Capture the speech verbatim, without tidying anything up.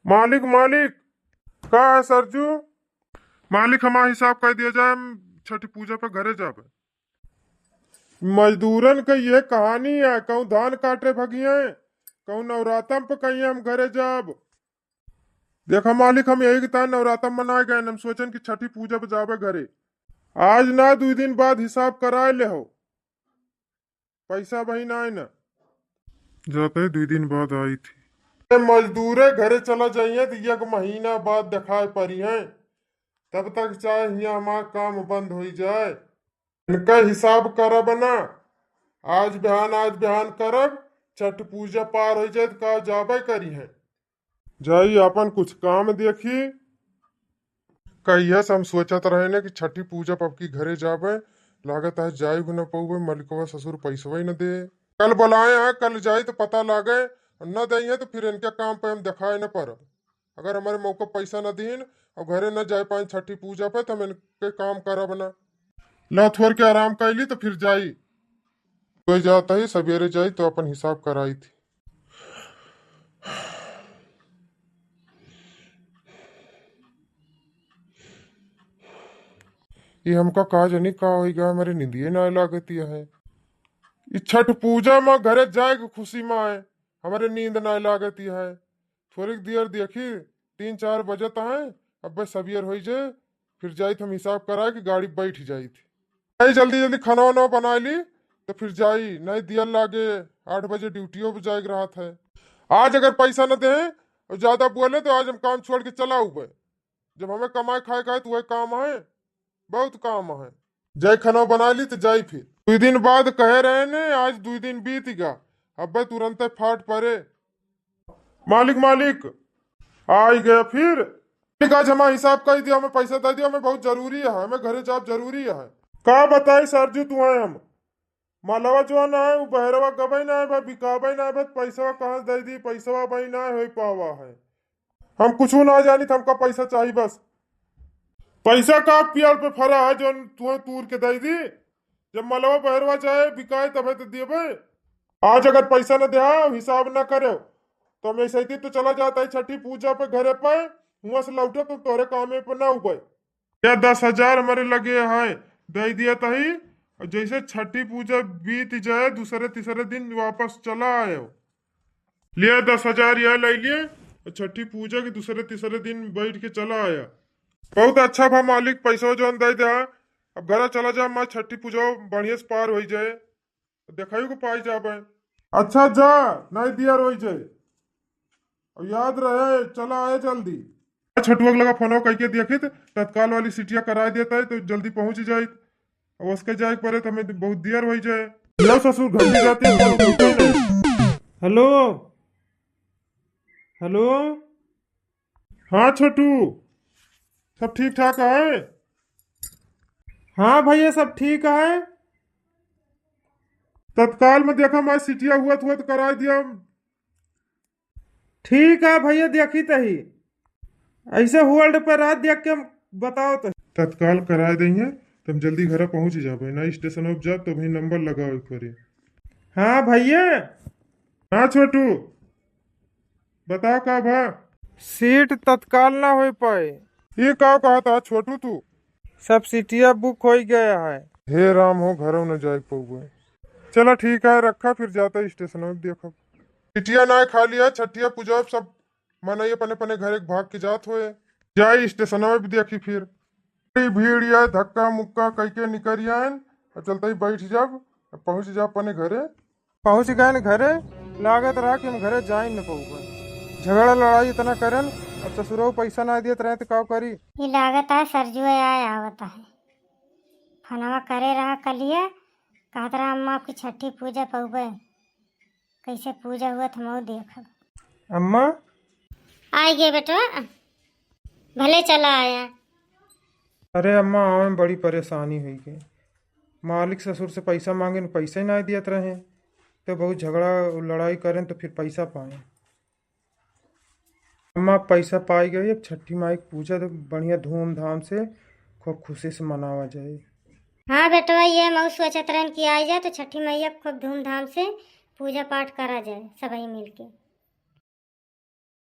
मालिक, मालिक, का है सरजू? मालिक, हमार हिसाब कइ दिया जाए, हम छठी पूजा पे घरे जाबे। मजदूरन के ये कहानी है, कहूँ धान काटे भगिए, कहूँ नवरातम पे कहिए हम घरे जाब। देखा मालिक, हम यही के तान नवरातम मनाए गए, हम सोचन कि छठी पूजा पे जाबे घरे। आज ना, दुइ दिन बाद हिसाब कराए लेहो। पैसा भाई ना आए ना। जाते ही दुइ दिन बाद आई थी। ए, मजदूरे घरे चला जाइए तो एक महीना बाद देखाए पड़ी हैं। तब तक चाहे हियाँ हमार काम बंद होई जाए। इनका हिसाब करब ना। आज बिहान, आज बिहान करब, छठ पूजा पार होई जाए तो का जाबे करी हैं। जाई आपन कुछ काम देखी। कहिया से हम सोचत रहे ने कि छठी पूजा पे अबकी घरे जाबे, लागत है जाई भी न पउबे, मलिकवा ससुर पैसवा ही न दे। कल बुलाए हैं, कल जाई तो पता लागे, न दइहे तो फिर इनके काम पे हम देखाए न परब। अगर हमारे मौका पैसा न दीन और घरे न जाए पाए छठी पूजा पे, तो हम इनके काम करब ना। ला थोर के आराम कर ली तो फिर जाई। कोई जाता ही सवेरे जाई तो अपन हिसाब कराई थी। ये हमका का जानी का होई गया, हमारे नींदिए ना लागती है। ई छठ पूजा में घरे जाए के खुशी में आए, हमारे नींद ना लागती है। थोड़ी देर देखी, तीन चार बजत है, अब बस सबियर होई जाए, फिर जाइत हम हिसाब कराए कि गाड़ी बैठ जाइत। नहीं, जल्दी जल्दी खाना वाना बना ली, तो फिर जाई, नहीं दियर लागे, आठ बजे ड्यूटियों पे जाए के रहत है। आज अगर पैसा न दे और ज्यादा बोले तो आज हम काम छोड़ के चला उबे। जब हमें कमाए खाए का है तो वही काम है, बहुत काम है। जाई खाना बना ली तो जाई फिर। दुई दिन बाद कहे रहे ने, आज दुई दिन बीत गया, अबे तुरंते फाट पड़े। मालिक, मालिक, आई गया फिर। मालिक, आज हमारा हिसाब कर दिया, हमें पैसा दे दिया, हमें बहुत जरूरी है, हमें घरे जाब जरूरी है। का बताई सरजू तुहे हम, मलवा जो है ना, वो बहरवा गबे ना है भाई, बिकाबे ना है भाई, पैसवा कहाँ से दे दी, पैसवा भाई ना हो पावा है। हम कुछ ना जानी, हमका पैसा चाहिए बस। पैसा का पेड़ पे फरा है जो तुहे तूर के दे दी, जब मलवा बहरवा जाए बिकाए तबे तो देबे। आज अगर पैसा न दे, हिसाब न करे, तो हम ऐसे ही तो चला जाता है छठी पूजा पे घरे पे, हुआ से लौटे तो तोरे कामे पे ना उबे। या दस हजार हमारे लगे है, दे दिया तही, और जैसे छठी पूजा बीत जाए दूसरे तीसरे दिन वापस चला आयो। लिया दस हजार यह ले लिए, और छठी पूजा के दूसरे तीसरे दिन बैठ के चला आया। बहुत अच्छा भा मालिक, पैसा जौन दे दे। अब घर चला जा, मैं छठी पूजा बढ़िया से पार हो जाए। देखाई को पाई जाबे। अच्छा जा, नहीं दिया रोई जे। और याद रहे, चला आए जल्दी। छठुआ के लगा फोनो कह के देखित, तत्काल वाली सीटिया करा देता है तो जल्दी पहुंच जाइत। अब उसके जाए के पड़े तो हमें बहुत देर हो जाए। लो ससुर, घंटी जाती है, फोन उठे नहीं। हेलो, हेलो। हाँ छोटू, सब ठीक ठाक है? हाँ भैया, सब ठीक है। तत्काल में देखा, मैं सीटिया हुआ हुआ तो करा दिया। ठीक है भैया, देखी तही, ऐसे होल्ड पर रह, देख के बताओ तो। तत्काल करा देंगे, तुम जल्दी घर पहुँच जाबे ना, स्टेशन अब जा तो वही नंबर लगाओ एक बारी। हाँ भैया। हाँ छोटू, बताओ का भा? सीट तत्काल ना हो पाए। ये का कहत है छोटू तू? सब सीटिया बुक हो गया है। हे राम हो, घरों न जाए पउबे। चला ठीक है, रखा, फिर जाता स्टेशन में देखब। सीटिया ना खाली है, छठिया पूजा सब मनई अपने अपने घरे भाग के जात होए। जाई स्टेशन में भी देखी फिर। बड़ी भीड़ या धक्का मुक्का कई के निकल आयन, और चलते ही बैठ जाब, पहुँच जाब अपने घरे। पहुँच गए न घरे, लागत रहा कि हम घरे जाई न पउबे। झगड़ा लड़ाई इतना करन, अब ससुरो पैसा ना दियत रहे तो का करी? ये लागत है सरजुआ आय आवत है। फोनवा करे रहा कलिया, कहत रहा, "अम्मा, आपकी छठी पूजा पउबे, कैसे पूजा हुआ तो हम देखब।" अम्मा? आइ गए बेटवा, भले चला आया। अरे अम्मा, आवे में बड़ी परेशानी हुई गई। मालिक ससुर से पैसा मांगे न, पैसा ही ना दियत रहे, तो बहुत झगड़ा लड़ाई करें तो फिर पैसा पाए। अम्मा, पैसा पाई गई, अब छठी माई की पूजा तो बढ़िया धूमधाम से, खूब खुशी से मनावा जाए। हाँ बेटवा, ये हम सोचत रहन कि आई जाए तो छठी मैया खूब धूमधाम से पूजा पाठ करा जाए सबही मिलके।